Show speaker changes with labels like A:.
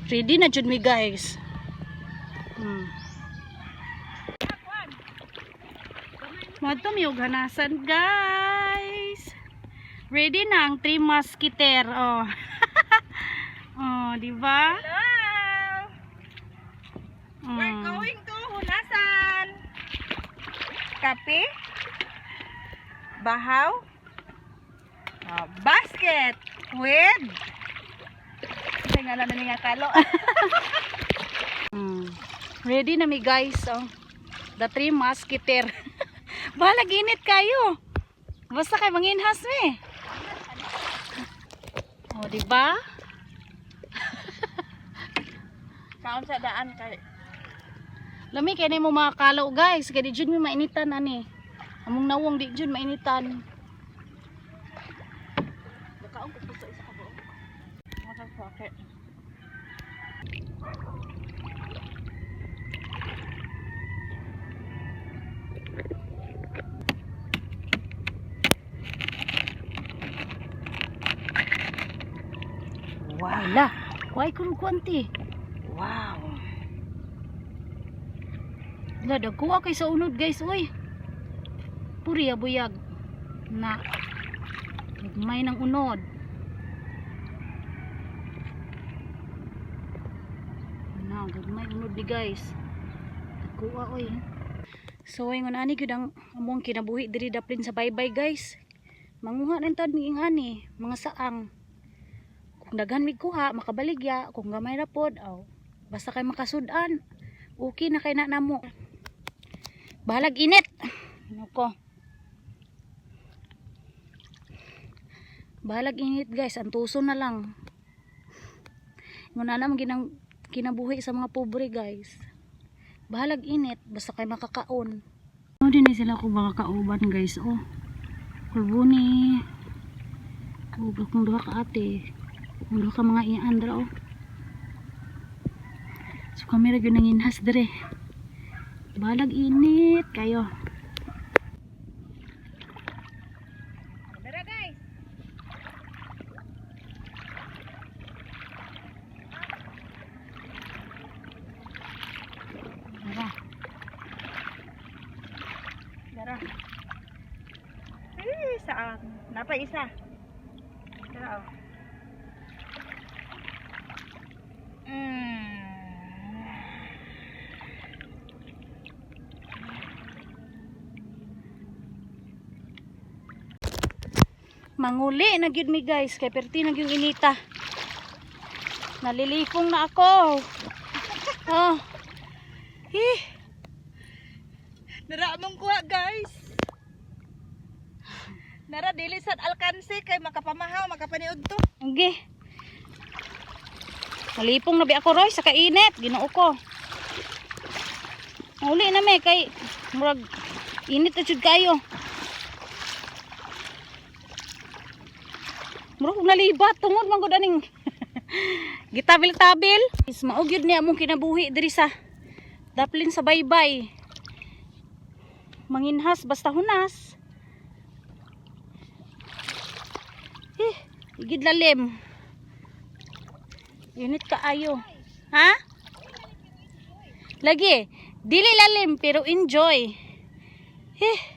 A: Ready na jud mi, guys. Moadto mi og hanasan, guys. Ready na ang three musketeer, oh. Oh, di ba?
B: Hello! We're going to Hunasan. Kape, bahaw, basket with kasi nga namin nga kalo.
A: Ready na mi, guys, oh. The three musketeer. Bahalag init kayo. Basta kay manginhas mi. Oh, di ba?
B: Kaon sa daan kay
A: Lami kay nimo mga kalo, guys, kay di jud mi mainitan ani. Among nawong di jud mainitan.
B: Nakaon ko sa isa ka buok. Makasakit. Wow.
A: Wala. Why kuno kwanti?
B: Wow.
A: Wala, dagkuha kay sa unod, guys, uy. Puri buyag. Na. Gagmay ng unod. Na, gagmay unod ni, guys. Dagkuha, uy. So ingon ani gyud ang among kinabuhi diri daplin sa baybay, guys. Manguha na tad miing ani, mga saang. Kung daghan mig kuha, makabaligya, kung gamay ra pod, aw. Basta kay makasud-an. Okay na kay na namo. Bahalag init. Ano ko? Bahalag init, guys, antuso na lang. Muna na ginang kinabuhi sa mga pobre, guys. Bahalag init basta kay makakaon. Ano din ni sila ko mga kauban, guys, oh. Kulbuni. Ug akong duha ka ate. Akong duha ka mga iandra, oh. So kami ra gyud nanginhas dire. Bahalag init kayo.
B: Tara, guys.
A: Tara.
B: Tara. Eh, saan? Napa isa. Tara, oh.
A: Manguli na gyud mi, guys, kay perti na gyud inita. Nalilipong na ako. Oh. Hi.
B: Nara among kuha, guys. Nara dili sad alkanse kay makapamahaw, makapaniud to.
A: Okay. Malipong na bi ako, Roy, sa kainit. Ginoo ko. Uli na me kay murag init na jud kayo. Murag kong nalibat tungod man gud aning gitabil-tabil. Is mao gyud niya among kinabuhi diri sa daplin sa baybay. Manginhas basta hunas. Eh, igid lalim. Init kaayo. Ha? Lagi, dili lalim pero enjoy. Eh.